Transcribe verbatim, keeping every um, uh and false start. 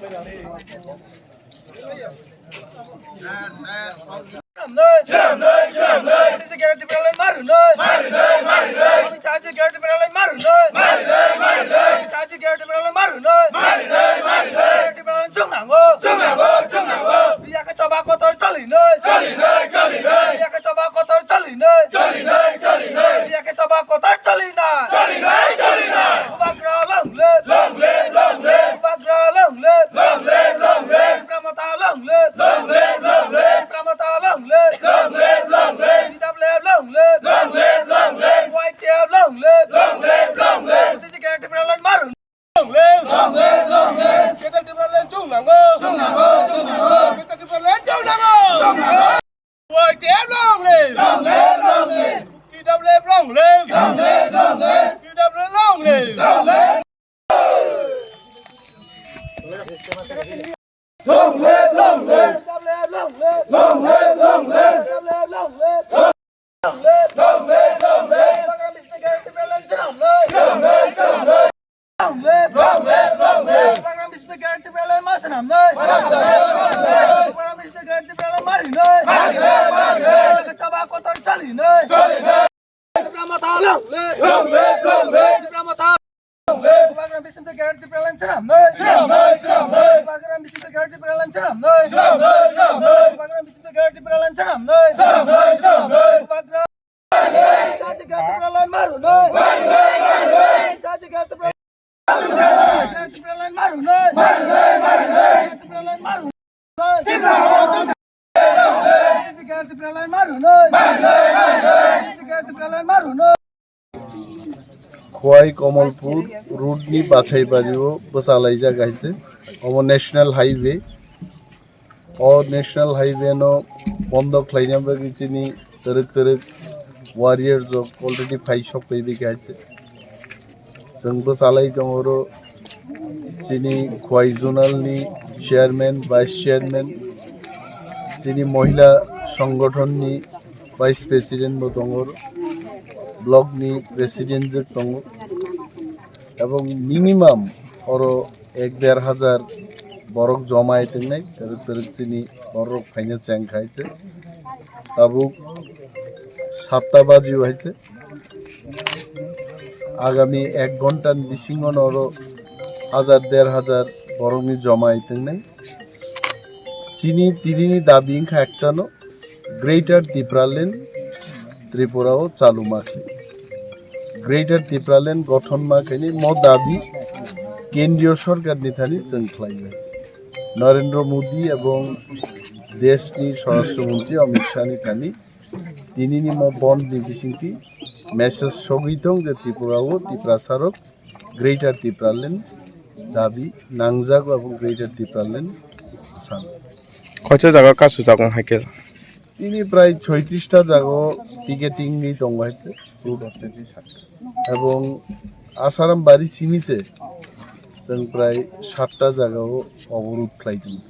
Chwng nango, chwng nango, chwng nango. Biyake choba kotor choli noi, choli noi, choli noi. Biyake choba kotor choli noi, choli noi, choli noi. Biyake choba kotor choli na, choli noi, choli noi. Bubagra long live, long live, long live. Bubagra long live, long live, long live. Tipra Motha long live, long live, long live. Tipra Motha long live, long live, long live. T W F long live, long live, long live. Y T F long live, long live, long live. Buddhist Guarantee Pralan marun. Long live! Long live! Long live! Greater Tipraland chwng nango! Chwng nango! Chwng nango! Greater Tipraland chwng nango! Chwng nango! Y T F long live! Long live! Long live! T W F long live! Long live! Long live! T W F long live! Long live! Long live! Long live! Long live! Long live! Long live! Long live! Long live! Long live! Long live! Long live! Long live! Bubagra Business Guarantee Pralan swnam noi! Swnam noi! Swnam noi! Long live! Long live! Long live! Bubagra Business Guarantee Pralan ma swnam noi! Ma swnam noi! Bubagra Business Guarantee Pralan mari noi! Mari noi! Mari noi! Choba kotor choli noi! Choli noi! Tipra Motha long live! Long live! Long live! Tipra Motha long live! Bubagra Business Guarantee Pralan swnam noi! Swnam noi! Swnam noi! Bubagra Business Guarantee Pralan swnam noi! Swnam noi! Swnam noi! Bubagra Business Guarantee Pralan swnam noi! Swnam noi! Swnam noi! Bubagra Business Guarantee Pralan marun noi! Business Guarantee Pralan marun noi! Business Guarantee Pralan marun noi! Khwai Komolpur road ni Bachaibario bwsalaijak hai se. Omo National Highway. O National Highway no bondo khlaina bagwi chini twrwk twrwk warriors rok already phai sok phaibai kha hai se. Chwng bwchalai tongo oro chini Khwai Zonal ni chairman, vice chairman, chini mohila songgothon ni vice president bo tongo, block ni president jwk tongo, ebong minimum oro ek der hajar borok joma hai tongnai, twrwk twrwk chini borok phaina cheng khai se. Tabuk satta baji hai se, agami ek ghonta ni bisingo oro hajar der hajar borok ni joma hai tongnai. Chini tini ni dabi wngkha ekta no, Greater Tipraland Tripura o chalu ma khe, Greater Tipraland gothon ma khe ni mo dabi kendriyo sorkar ni thani chwng khlai lai. Narendra Modi ebong desh ni Swarashtra Mantri Amit Shah ni thani tini ni mo bond ni bisingtwi message sogwi tong je Tripura o Tiprasa rok Greater Tipraland dabi nangjago abo Greater Tipraland san. Koicha jaga kasu jago hai khe? Tini prai choitrista jago ticketing ni tongo hai se. Ebong Asaram bari simi se chwng prai satta jagao oborod khlai tongo.